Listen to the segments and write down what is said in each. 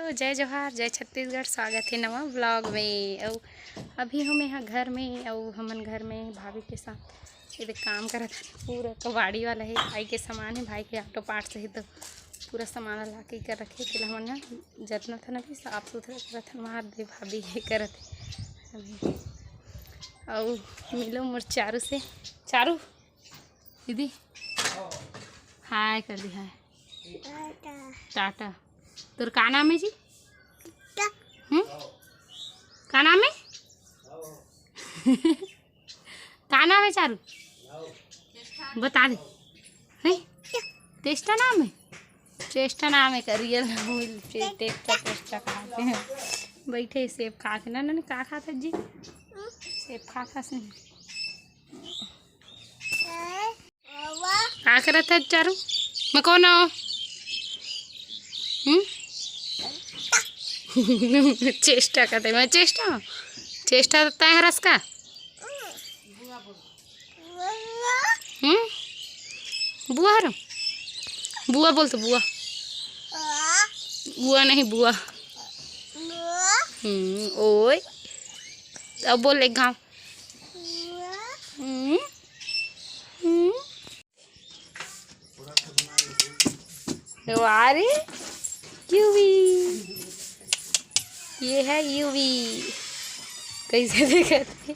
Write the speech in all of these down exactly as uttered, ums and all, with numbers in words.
तो जय जोहार, जय छत्तीसगढ़, स्वागत हे नवा vlog में। अउ अभी हम यहाँ घर में, अउ हमन घर में भाभी के साथ ये देख काम करत हन। पूरा कबाड़ी वाला हे, भाई के सामान हे, भाई के auto parts हे, तो पूरा सामान ला के कर रखे। तेला हमन ह जतना थन अभी साफ सुथरा करत हन, वहाँ दे भाभी हे करत हे अभी। अउ मिलो मोर चारू से, चारू दीदी हाय कर दी, हाय। टाटा। तोर का नाम है जी? हम्म? का नाम है? का नाम है चारू? बता दे। हैं? टेस्टा नाम है? टेस्टा नाम है का? रियल नाम है टे-, टेस्टा, टेस्टा खाते हैं। बैठे सेब खाते ना, ना, ना, का खाते जी? सेब खा खा से। का करत है चारू? मैं कौन हो? हम्म? चेष्टा करते, मैं चेष्टा हूँ। चेष्टा तो तय हरस का? हम्म? बुआ हरो? बुआ बोल तो बुआ। बुआ नहीं, बुआ। हम्म, ओए। अब बोल एक घाव। हम्म, हम्म। वाह रे, यूवी। ये है यूवी। कैसे देखत हे?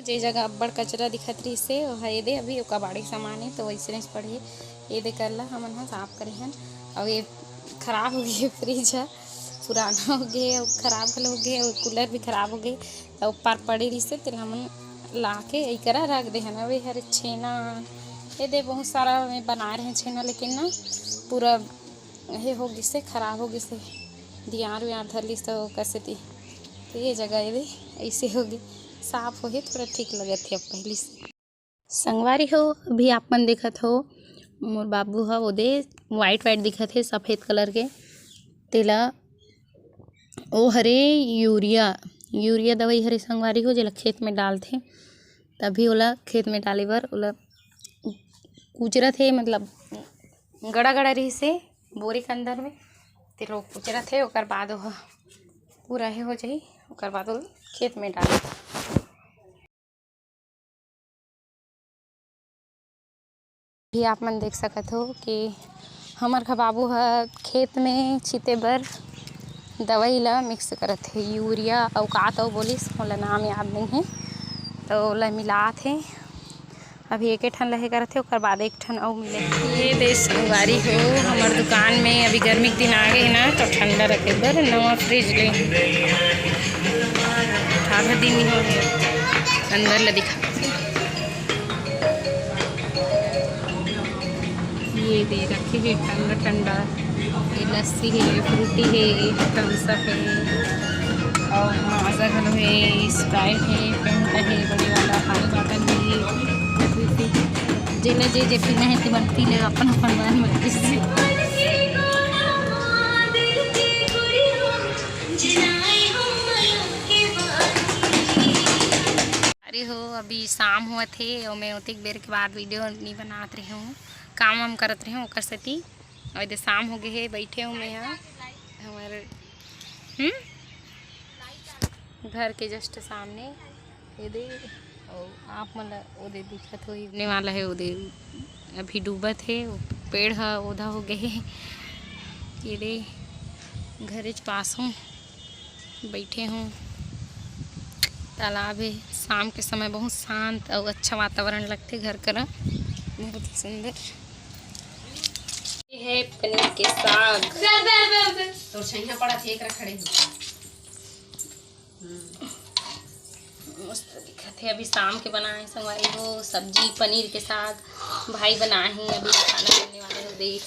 जे जगह अब्बड़ कचरा दिखत रहिस हे, ओहा ये दे, अभी ओका बाड़ी सामान हे, तो वैसने पड़े। ये दे, कर ला हमन ह साफ करे हन। अउ ये खराब हो गे fridge ह, पुराना हो गे, अउ खराब घलो हो गे, अउ cooler भी खराब हो गे। त ऊपर पड़े रहिस हे, तेला हमन ला के एकरा रख दे हन। अउ ये हरे छेना, ये दे, बहुत सारा में बना रहे छेना, लेकिन ना पूरा हे हो गिस हे, खराब हो गिस हे, दियार वियार धर लिस त ओकर सेती। तो ये जगह ये दे ऐसे हो गे, साफ हो हे, थोड़ा ठीक लगत हे अब पहली से। संगवारी हो, अभी आप मन देखत हो, मोर बाबू ह ओदे white white दिखत हे, सफेद colour के, तेला ओ हरे यूरिया, यूरिया दवाई हरे संगवारी हो, जेला खेत में डालथे, तभी ओला खेत में डाले बर ओला कुचरत हे, मतलब गड़ा गड़ा रहिस हे बोरी के अंदर में, ते लोग कुचरत हे, ओकर बाद ओह पूरा हे हो जाही, ओकर बाद ओला खेत में डालथे। भी आप मन देख सकत हो कि हमर घर बाबू ह खेत में छिते बर दवाई ला mix करत हे, यूरिया अउ का तो बोलिस, मोला नाम याद नहीं है, तो ओला मिलात हे। अभी एके ठन लहे करत हे, ओकर बाद एक ठन अउ मिले। ये दे संगवारी हो, हमर दुकान में अभी गर्मी के दिन आ गे ना, तो ठंडा रखे बर नवा fridge ले। आधा दिन ही हो गया, अंदर ला दिखा। ये दे रखे हे ठंडा ठंडा, ये लस्सी हे, फ्रूटी हे, थम्स अप हे, अउ माजा घलो हे, स्प्राइट हे, फेंटा हे, बड़े वाला पानी बॉटल हे। जेला जे जे पीना हे, तेमन पी ले अपन अपन मन मर्जी से। अरे हो, अभी शाम होवत हे अउ मैं ओतेक बेर के बाद वीडियो नइ बनात रहे हूँ, काम वाम करत रहे हूँ ओकर सेती। अउ एदे शाम हो गे हे, बैठे हूँ मैं ह हमर, हम्म, घर के just सामने। एदे अउ आप मन ल ओदे दिखत होही, होने वाला हे ओदे, अभी डूबत हे, वो पेड़ ह ओधा हो गे हे। एदे घरेच पास हूँ। बैठे हूँ, तालाब हे। शाम के समय बहुत शांत अउ अच्छा वातावरण लगथे घर करा, बहुत ही सुंदर। ये है पनीर के साग। तोर छैया पड़ा थे, एकरा खड़े हो। हम्म। मस्त दिखत हे। अभी शाम के बनाए संगवारी हो सब्जी, पनीर के साग। भाई बनाए हे, अभी खाना बनने वाले हो। देख,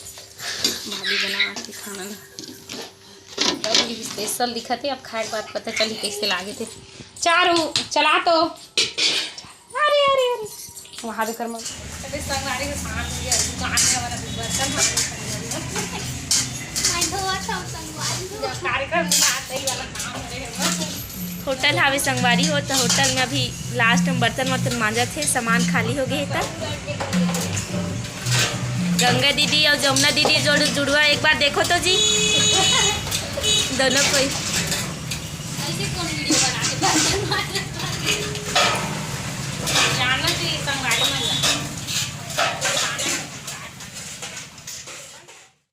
भाभी बना के खाना ला। अभी special दिखत हे, अब खाए के बाद पता चली कैसे लागे थे। चारू, चला तो। अरे, अरे, अरे। वहाँ देकर मन। अबे संगवारी के साथ ये दुकान में हमारा बर्तन मांगे संगवारी। मैं धोआ था संगवारी। जब कार्यक्रम में आते ही वाला काम करे हम। होटल हावे संगवारी हो, तो होटल में अभी last में बर्तन वर्तन मांजत हे, सामान खाली हो गए हे त। गंगा दीदी और जमुना दीदी जोड़ जुड़वा एक बार देखो तो जी, दोनों कोई। ऐसे कौन वीडियो बना के बर्तन मांजत?